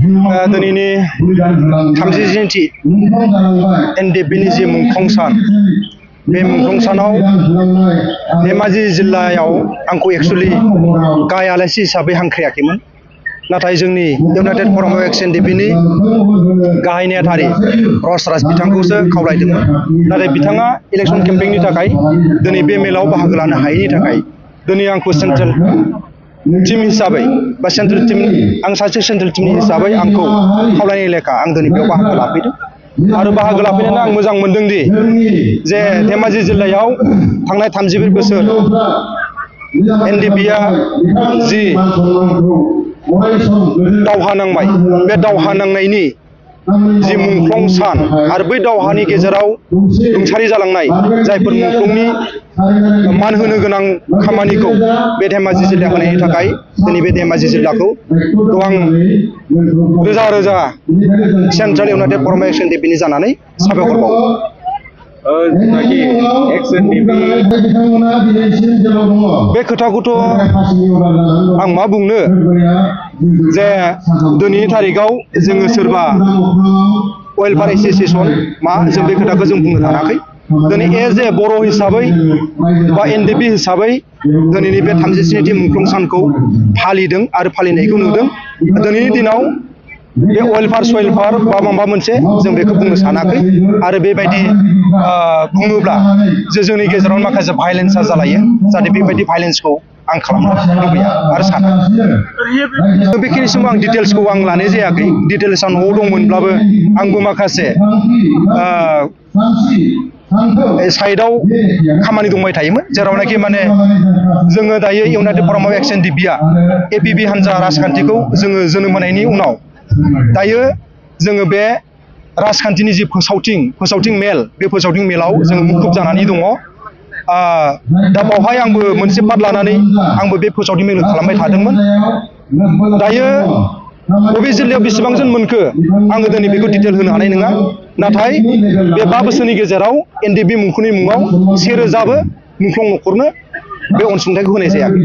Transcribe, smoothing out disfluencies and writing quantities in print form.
दिनैनि 30थि एनडिएफबि जि मुंख्लं सान बे मुंख्लं सानाव धेमाजि जिल्लायाव आंखौ एक्चुअली गाहाय आलासि हिसाबै हांख्रायाखैमोन। नाथाय जोंनि इउनाइटेड फराम अफ एक्स-एनडिएफबि गाहाय नेहाथारि रसराज बिथांखौसो खावलायदोंमोन। नाथाय बिथाङा इलेक्शन केम्पेइननि थाखाय दिनै बे मेलाव बाहागो लानो हायैनि थाखाय दिनै आंखौ सेन्ट्रेल टीम हिसाबै बा सेन्ट्रेल टीम आं सासे सेन्ट्रेल टीमनि हिसाबै आंखौ खावलायनाय लेखा आं दिनै बेयाव बाहागो लाफैदों। आरो बाहागो लाफैनानै आं मोजां मोनदों दि जे धेमाजि जिल्लायाव थांनाय 30 बोसोर एनडिएफबिआ जि दावहा नांबाय बे दावहा नांनायनि जि मुंख्लं सान आरो बै दावहानि गेजेराव रुंसारि जालांनाय जायफोर मुंख्लंनि मान होनो गोनां खामानिखौ बे धेमाजि जिल्लाया होनायनि थाखाय दिनै बे धेमाजि जिल्लाखौ आं रोजा रोजा सेन्ट्रेल इउनाइटेड फराम अफ एक्स-एनडिएफबि जानानै साबायखर बावो। बे खोथाखौथ' आं मा बुंनो जे दिनैनि तारिखआव जोङो सोरबा वेलफेयार एसोसिएशन जों बे खोथाखौ जों बुंनो थाङाखै। दिनै एज ए बर' हिसाबै बा एनडिएफबि हिसाबै दिनैनि बे 30थि मुंख्लं सानखौ फालिदों आरो फालिनायखौ नुदों। दिनैनि दिनाव बे वेलफेयार बा माबा मोनसे जों बेखौ बुंनो सानाखै आरो बेबायदि बुङोब्ला जे जोंनि गेजेराव माखासे भायलेन्सआ जालायो जाहाथे बेबायदि भायलेन्सखौ आं खालामनो लुबैया आरो साना। बेखिनि समाव आं डिटेल्सखौ आं लानाय जायाखै। डिटेल्सआ न'आव दंमोनब्लाबो आंबो माखासे साइडआव खामानि दंबाय थायोमोन जेरावनाखि माने जोङो दायो इउनाइटेड फराम अफ एक्स-एनडिएफबिआ एपिबि हान्जा राजखान्थिखौ जोङो जोनोम होनायनि उनाव दायो जोङो बे राजखान्थिनि जि फोसावथिं मेल बे फोसावथिं मेलाव जोङो मुखुब जानानै दङ। दा बावहाय आंबो मोनसे पार्ट लानानै आंबो बे फोसावथिं मेल खालामबाय थादोंमोन। दायो बबे जिल्लायाव बेसेबांजन मोनखो आङो दिनै बेखौ डिटेल होनो हानाय नङा। नाथाय बे 5 बोसोरनि गेजेराव एनडिएफबि मुंख्लंनि मुङाव 1000बो मुंख्लं न'खरनो बे अनसुंथाइखौ होनाय जायाखै।